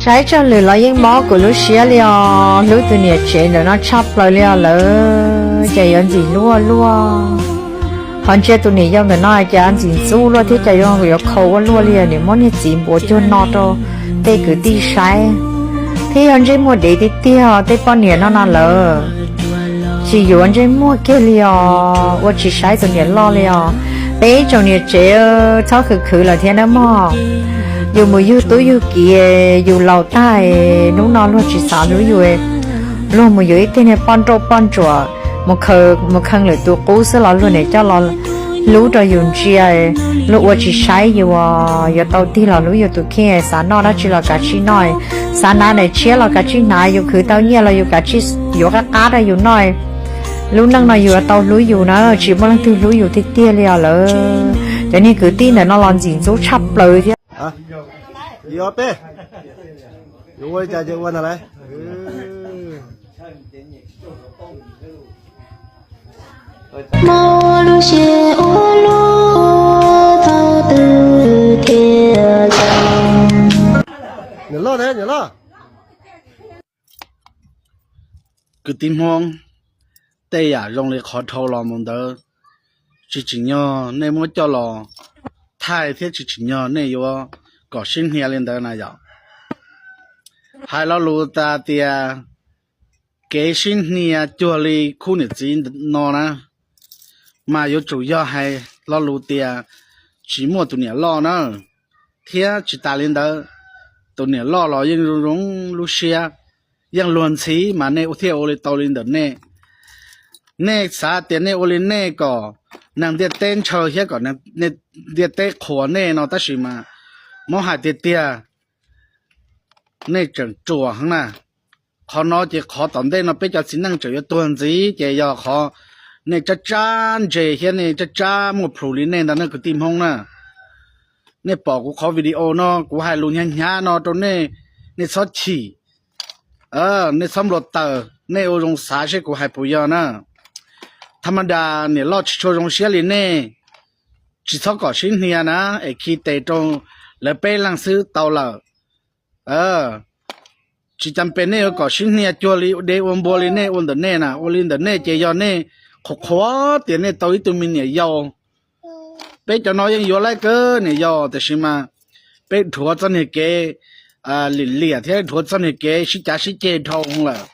Saib tsawg lwm los yeej mob kuv lub siab li os, hlub tus niam tsev ntawm no tshaj plaws li os lawm, ces yuav ntxim hlub ua luaj. Qhov ntsia tus niam yau ntawm no cas ntxim ntxub luaj thiab cas yuav yuav khau ua luaj li, niam muab niag txiv npuav cuag no rau tej kwv tij saib, thiab yog ntsej muag dev tiag tiag tej poj niam no no lawm. Tsis yuav ntsej muag kiag li os, ua tsis saib tus niam loj li os. Peb tsoom niam tsev txhob khwv khwv lawm thiab nawb mog. Yus mus yug tub yug kiv, yus laus tag, hnub no luag tsis xav hlub yus, luag mus yuav ib teg niag poj nrauj poj ntsuam mus kheej lwm tus qub xwb los luag niam coj los hlub rau yus ntsia, luag ua tsis saib yus, yuav tau tig los hlub yus tus kheej, xav noj dab tsi los kav tsij noj, xav hnav daim tshiab los kav tsij hnav, yus khwv tau nyiaj los yus kav tsij yuav qab qab rau yus noj. Lub neej no yus yuav tau hlub yus na, tsis muaj leej twg hlub yus tiag tiag li os lawm. Cov niag kwv tij ntawm no los ntxim ntxub tshaj plaws thiab. Muaj lub siab ua luaj thaum twg thiaj zoo. Kwv tij Hmoob, tej yam zoo li qhov dhau los mus ntawd, tsis tsim nyog nej muab coj los thaij thiab tsis tsim nyog nej yuav kom sib hnia li ntawd na yom. Hais lo lus tas tias kev sib hnia cuag li khub niam txiv no na, mas yuav tsum yog hais lo lus tias tsis muaj tus niam loj na. Thiab tsis tas li ntawd, tus niam loj los yeej zoo zoo lub siab, yeej luag ntxhi mas nej thiaj ua li tau li ntawm nej. Nej xav tias nej ua li nej kom neeg ntiaj teb ntshaw thiab kom neeg ntiaj teb qhuas nej no tab sis mas muab hais tiag tiag, nej tseem ruam heev na. Qhov no ces qhov tom ntej no peb cov txiv neej tseem yuav tuag ntxiv ces yog qhov nej tsab tsab ntse thiab nej tsab tsab muaj plhus li nej ntag na kwv tij Hmoob na. Nej pom kuv qhov video no kuv hais lus hnyav hnyav no rau nej, nej txhob chim, nej txhob nplua taws, nej ua zoo xav seb kuv hais puas yog na. Tha ma das niam loj tsis tshua zoo siab li nej, tsis txhob kom sib hnia na, es khi tes rau lawv peb leeg xwb tau lawm. Tsis cas pes nej yuav kom sib hnia cuag li dev ua npua li nej ua ntawm nej na, ua li ntawm nej ces yog nej qhuas qhuas tias nej tau ib tug me niam yau. Peb cov no yeej yuav laib kawg niam yau, tiam sis mas peb dhuav txoj niag kev liam liam thiab dhuav txoj niag kev sib cav sib ceg dhau lawm,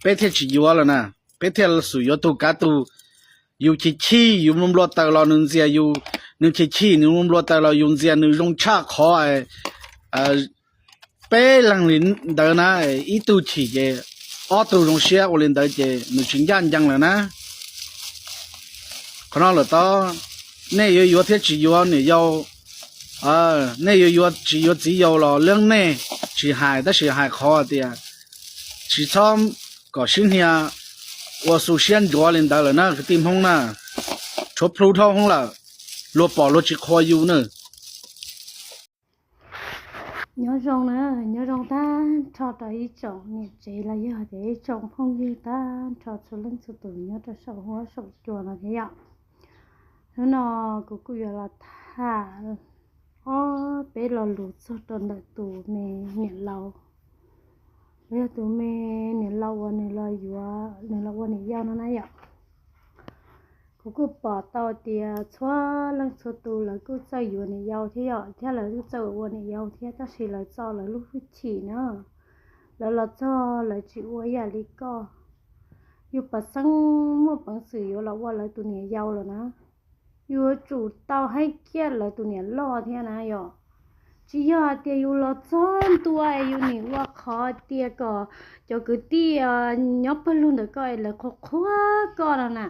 peb thiaj tsis yuav lawm na. Peb thiaj xum yuav tug kav tug. Yus chim chim yus nplua taws los nws ntxias yus, nws chim chim nws nplua taws los yus ntxias nws zoo tshaj qhov peb leeg li ntawd na. Ib tug chim ces ob tug zoo siab ua li ntawd ces nws tsis ncaj ncees lawm na. Qhov no lawm tod, nej yuav yuav thiab tsis yuav niam yau, nej yuav yuav tsis yuav txiv yau los leej nej tsis hais, tab sis hais qhov tias tsis txhob kom sib hnia ua xu siab ntsuav li ntawd lawm na kwv tij Hmoob na. Tshuav plhu dhau hwv lawm, luag pom luag tsis qhuas yus na. Nyob zoo na, nyob zoo tag nrho rau ib tsoom niam tsev los yog tias ib tsoom phooj ywg tag nrho txhua leej txhua tus nyob rau saum huab saum cua no thiab yom. Hnub no kuv kuj yuav los tham ob peb lo lus txog rau ntawm tus me niam laus, los yog tus me niam laus uas nws los yuav, nws los ua niam yau no na yom. Kuv kuj pom tau tias txhua leej txhua tus lawv kuj txawj yuav niam yau thiab yom, thiab lawv kuj txawj ua niam yau thiab, tab sis lawv txo lawv lub hwj chim na, lawv los txog lawv tsis ua ib yam li koj. Yus pam xeeb muaj peev xwm yuav los ua lawv tus niam yau lawm na, yuav tsum tau haib kiag lawv tus niam loj thiab na yom. Tsis yog hais tias yus los txog ntua es yus nim ua qhov tias kom cov kwv tij nyob pawg lug ntawm koj es lawv qhuas qhuas koj no na.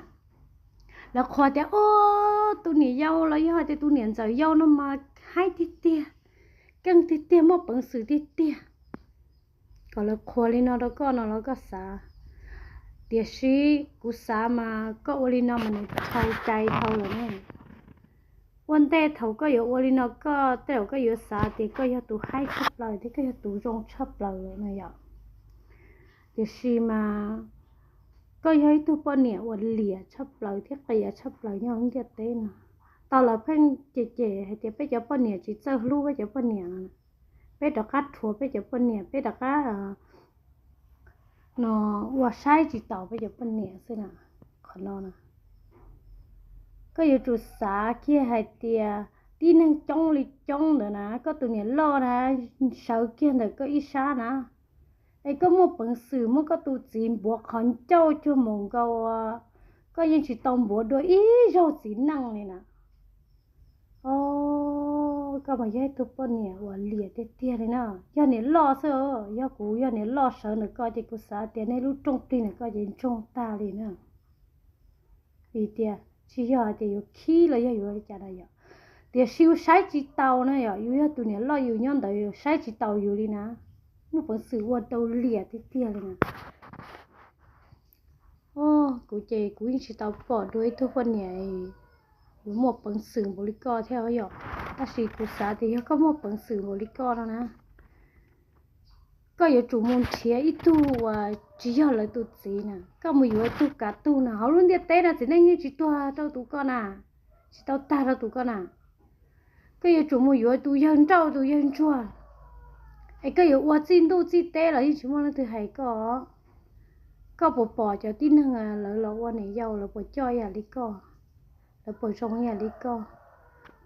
Lawv qhuas tias, o, tus niam yau los yog hais tias tus niam ntxawm yau no mas haib tiag tiag, keej tiag tiag, muaj peev xwm tiag tiag. Kom lawv qhuas li no rau koj no los koj xav. Tiam sis kuv xav mas koj ua li no mas nws dhau cai dhau lawm ne. Ua ntej thaum koj yuav ua li no koj tej zaum koj yuav xav tias koj yog tus haib tshaj plaws thiab koj yog tus zoo tshaj plaws lawm no yom. Tiam sis mas koj yog ib tug poj niam uas liam tshaj plaws thiab qias tshaj plaws nyob hauv ntiaj teb no. Tau lawv pheej cem cem hais tias peb cov poj niam tsis txawj hlub peb cov poj niam no. peb rov qab rhuav peb cov poj niam, peb rov qab no ua saib tsis taus peb cov poj niam xwb na. Qhov no na, koj yuav tsum xav kiag hais tias tib neeg coob li coob ntawd na, koj tus niam loj na sawv kiag ntawm koj ib sab na, es koj muaj peev xwm muab koj tus txiv npuav qhov ncauj cuag mus nkaus, koj yeej tsis tau npuav dua ib zaug txiv neej li na. Os, koj mas yog ib tug poj niam uas liam tiag tiag li na. Yog niam loj xwb, yog kuv yog niam loj sawv ntawm koj ces kuv xav tias nej lub rooj plig ntawm koj ces ntsoog tag li na. Vim tias tsis yog hais tias yuav khib los yog yuav li cas na yom, tiam sis yus saib tsis taus na yom, yus yog tus niam loj yus nyob ntawd yus saib tsis taus yus li na. Muaj peev xwm ua tau liam tiag tiag li na. Kuv ces kuv yeej tsis tau pom dua ib tug poj niam yuav muaj peev xwm npaum li koj thiab yom. Tab sis kuv xav tias yog koj muaj peev xwm npaum li koj no na, koj yuav tsum mus nrhiav ib tug uas tsis yog lawv tus txiv na, koj mus yuav ib tug kav tug na. Hauv lub ntiaj teb no txiv neej yeej tsis tuag rau tus koj na, tsis tau tag rau tus koj na. Koj yuav tsum mus yuav tus yawg nrauj tus yawg ntsuag, es koj yuav ua txij ntuj txij teb los yeej tsis muaj leej twg hais koj. Koj puas pom cov tib neeg lawv los ua niam yau lawv puas coj ib yam li koj, lawv puas zoo ib yam li koj?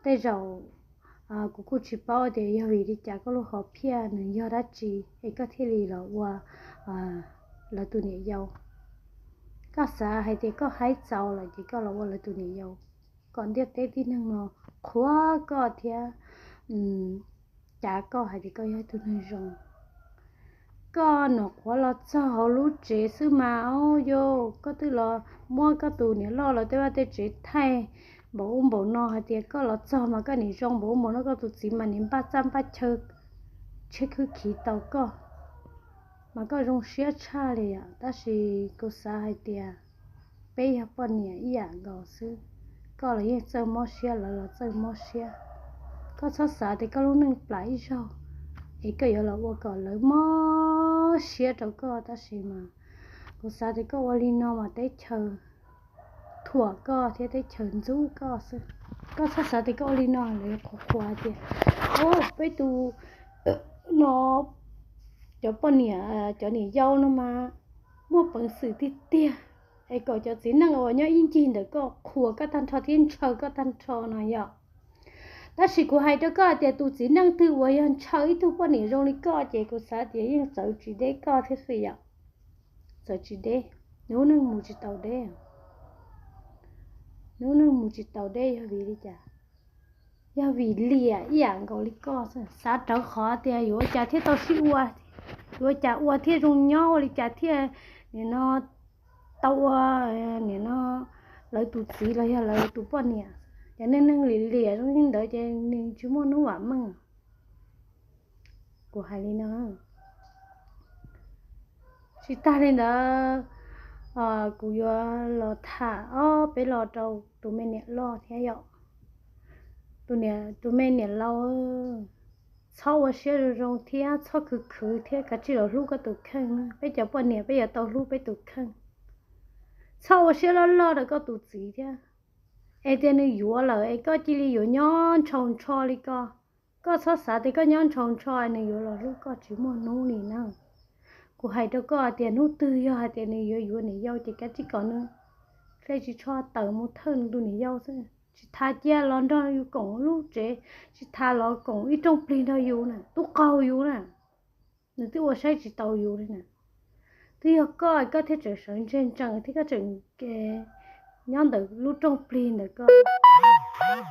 Tej zaum kuv kuj tsis paub tias yog vim li cas koj lub hom phiaj nws yog dab tsi es koj thiaj li los ua lawv tus niam yau. Koj xav hais tias koj haib txaus lawm ces koj los ua lawv tus niam yau, kom ntiaj teb tib neeg no qhuas koj thiab cav koj hais tias koj yog ib tug neeg zoo. Koj nyuam qhuav los txog hauv lub tsev xwb mas, o yau, koj twb los muab koj tus niam loj lawv tej vaj tej tsev thaij npaum ub npaum no hais tias koj los txog mas koj niam zoo npaum ub npaum no, koj tus txiv mas niam npaj txaj npaj chaw tshiab khwb khiv tau koj, mas koj zoo siab tshaj li os. Tab sis kuv xav hais tias peb yog poj niam ib yam nkaus xwb, koj los yeej txawj mob siab, lawv los txawj mob siab. Koj txhob xav tias koj lub neej plam ib zaug es koj yuav los ua kom lawv mob siab rau koj. Tab sis mas kuv xav tias koj ua li no mas teb chaws thuam koj thiab teb chaws ntxub koj xwb. Koj txhob xav tias koj ua li no lawv yuav qhuas qhuas tias, o, peb tus no, cov poj niam, cov niam yau no mas muaj peev xwm tiag tiag, es kom cov txiv neej uas nyob ib ncig ntawm koj qhuas koj tag nrho thiab ntshaw koj tag nrho no yom. Tab sis kuv hais rau koj hais tias tus txiv neej twg uas yog ntshaw ib tug poj niam zoo li koj ces kuv xav tias yeej txawv tsis deb koj thiab xwb yom. Txawv tsis deb, nws lub neej mus tsis tau deb. Nws lub neej mus tsis tau deb yog vim li cas? Yog vim liam ib yam nkaus li koj xwb. Xav rawv qhov tias yuav ua cas thiaj tau sib ua, yuav ua cas ua thiaj zoo nyob, ua li cas thiaj nim no tau ua nim no lawv tus txiv los yog lawv tus poj niam. Ces neeg neeg liam liam zoo li ntawd ces nws tsis muaj hnub vam meej. Kuv hais li no. Tsis tag li ntawd, kuv yuav los tham ob peb lo rau tus me niam loj thiab yom. Tus me niam laus, txhob ua siab zoo zoo thiab txhob khwv khwv thiab kav tsij los hlub koj tus kheej na. Peb cov poj niam peb yuav tau hlub peb tus kheej. Txhob ua siab loj loj rau koj tus txiv thiab. Es tias nws yuav lawm es koj cia li yuav nyob ntshaus ntsho li ko. Koj txhob xav tias koj nyob ntshaus ntsho nws yuav los hlub koj, tsis muaj hnub li na. Kuv hais rau koj tias hnub twg yog hais tias nws yuav yuav niam yau ces kav tsij kom nws hle ris tsho tawm mus thawj nws tus niam yau xwb. Tsis tas cia los nrog yus koom lub tsev, tsis tas los koom ib rooj plig nrog yus na, tub qaug yus na. Nws twb ua saib tsis taus yus li na. Twb yog koj, koj thiaj tseem sawv ntseg ntsees thiab koj tseem nyob ntawm lub rooj plig ntawm koj.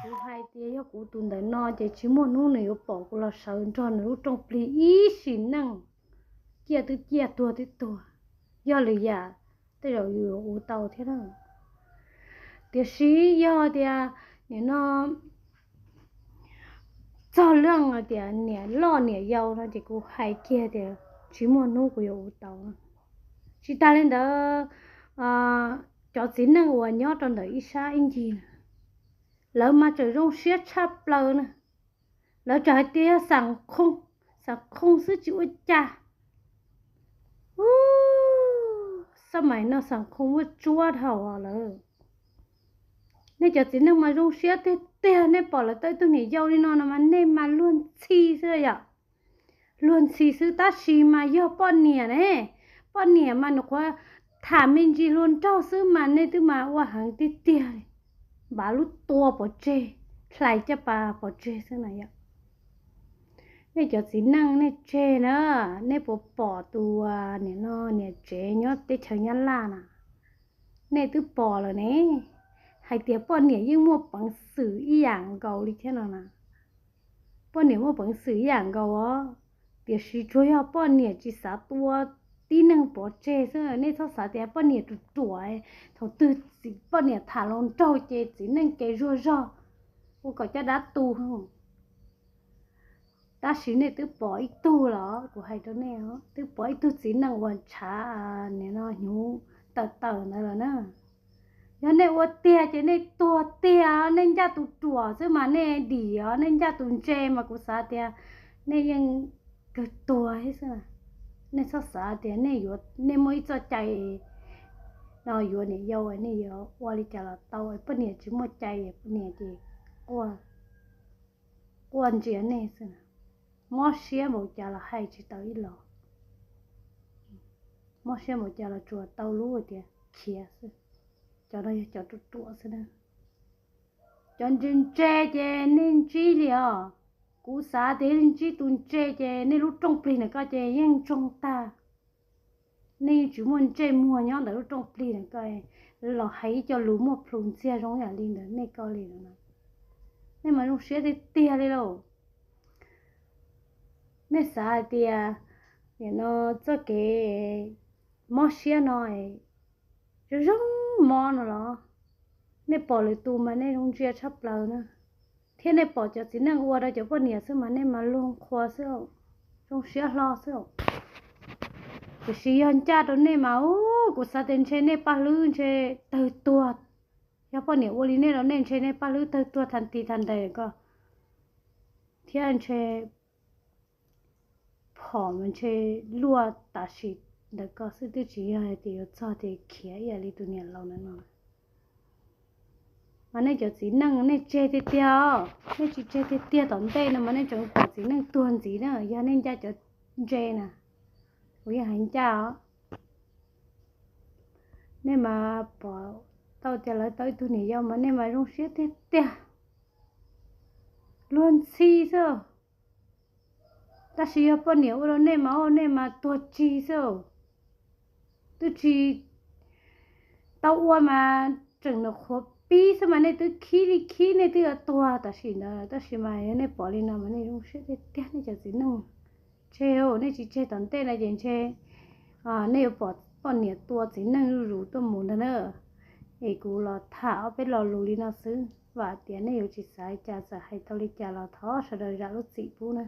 Kuv hais tias yog kuv tus ntawm no ces tsis muaj hnub nws yuav pom kuv los sawv nrog nws lub rooj plig ib sim neej. Ciaj twb ciaj, tuag twb tuag, yog lwm yam tej zaum yus yuav ua tau thiab na. Tiam sis yog tias nim no txog leej tias niam loj niam yau no ces kuv hais kiag tias tsis muaj hnub kuv yuav ua tau. Tsis tas li ntawd, cov txiv neej uas nyob rau ntawm ib sab ib ncig, lawv mas tseem zoo siab tshaj plaws na. Lawv tseem hais tias yog xam khooj, xam khooj xwb tsis ua cas. Xab mais no xam khooj muaj tsuab dhau lawm. Nej cov txiv neej mas zoo siab tiag tiag, nej pom lawv tau ib tug niam yau li no no mas nej mas luag ntxhi xwb yom. luag ntxhi xwb, tab sis mas yog poj niam ne, poj niam mas nws qhuav tham me ntsis hluas nraug xwb mas nej twb mas ua heev tiag tiag li, npav lub tua pov tseg, hlais caj pas pov tseg xwb na yom. Nej cov txiv neej nej tseg na, nej puas pom tus niam no niam tsev nyob teb chaws Nyab Laj na? Nej twb pom lawm ne, hais tias poj niam yeej muaj peev xwm ib yam nkaus li thiab no na. Poj niam muaj peev xwm ib yam nkaus os, tiam sis tsuas yog poj niam tsis xav tua tib neeg pov tseg xwb. Nej txhob xav tias poj niam ruam ruam, thaum twg poj niam tham hluas nraug ces txiv neej ces zuag zog, ua kom caj dab tu. Tab sis nej twb pom ib tug los, kuv hais rau nej, twb pom ib tug txiv neej uas ntshav, nim no hnyuv tawm tawm ntawd lawm na. Yog nej ua tiag ces nej tuag tiag, nej ncaj tus ruam xwb mas nej dim os, nej ncaj tus ntse mas kuv xav tias nej yeej kawg tuag xwb. Nej txhob xav tias nej yuav, nej muaj ib txoj cai no yuav niam yau, nej yuav ua li cas los tau, poj niam tsis muaj cai, poj niam ces quaj ntsia nej xwb. Mob siab npaum cas los hais tsis tau ib los, mob siab npaum cas los tsuas tau lub tias khiav xwb. Cov no yog cov ruam ruam xwb na. Cov ntse ntse ces nej ntsib li os. Kuv xav tias ntsib tus ntse ces nej lub rooj plig ntawm ko ces yeej ntsoog tag. Nej yeej tsis muaj ntsej muag nyob ntawm lub rooj plig ntawm ko los hais ib co lus muaj plhus ntxiag zoo yam li ntawm nej ko li no. Nej mas zoo siab tiag tiag li lauj. Nej xav hais tias nim no txoj kev mob siab no zoo zoo mob no los? Nej pom lwm tus mas nej zoo ntsia tshaj plaws na, thiab nej pom cov txiv neej ua rau cov poj niam xwb mas nej mas luag qhua xwb, zoo siab hlo xwb. Tiam sis yog ncaj rau nej mas, u, kuv xav tias ntshe nej paj hlwb ntshe tawg tuag. Yog poj niam ua li nej rau nej ntshe nej paj hlwb tawg tuag tag ti tag ntes ko, thiab ntshe phom mas ntshe luaj tam sim ntawm ko xwb, twb tsis yog hais tias yuav txog tias khiav ib yam li tus niam laus ntawd no. Mas nej cov txiv neej nej tseg tiag tiag os, nej tsis tseg tiag tiag tom ntej no mas nej tseem pom txiv neej tuag ntxiv na, yog nej ncaj cov ntse na. Kuv yeej hais ncaj os. Nej mas pom tau tias lawv tau ib tug niam yau mas nej mas zoo siab tiag tiag, luag ntxhi xwb. Tab sis yog poj niam ua rau nej mas, nej mas tuag tsig xwb. Twb tsis tau ua mas tseem nws qhuav pib xwb mas nej twb khib li khib, nej twb yuav tuag tam sim ntawd. Tab sis mas yog nej pom li no mas nej zoo siab tiag tiag nej cov txiv neej. Ntshe nej tsis tseg tom ntej no ces ntshe nej yuav pom poj niam tua txiv neej zuj zus tuaj mus ntag na. Es kuv los tham ob peb lo lus li no xwb, vam tias nej yuav tsis xav li cas, txawm hais tau li cas los thov sawv daws zam lub txim pub na.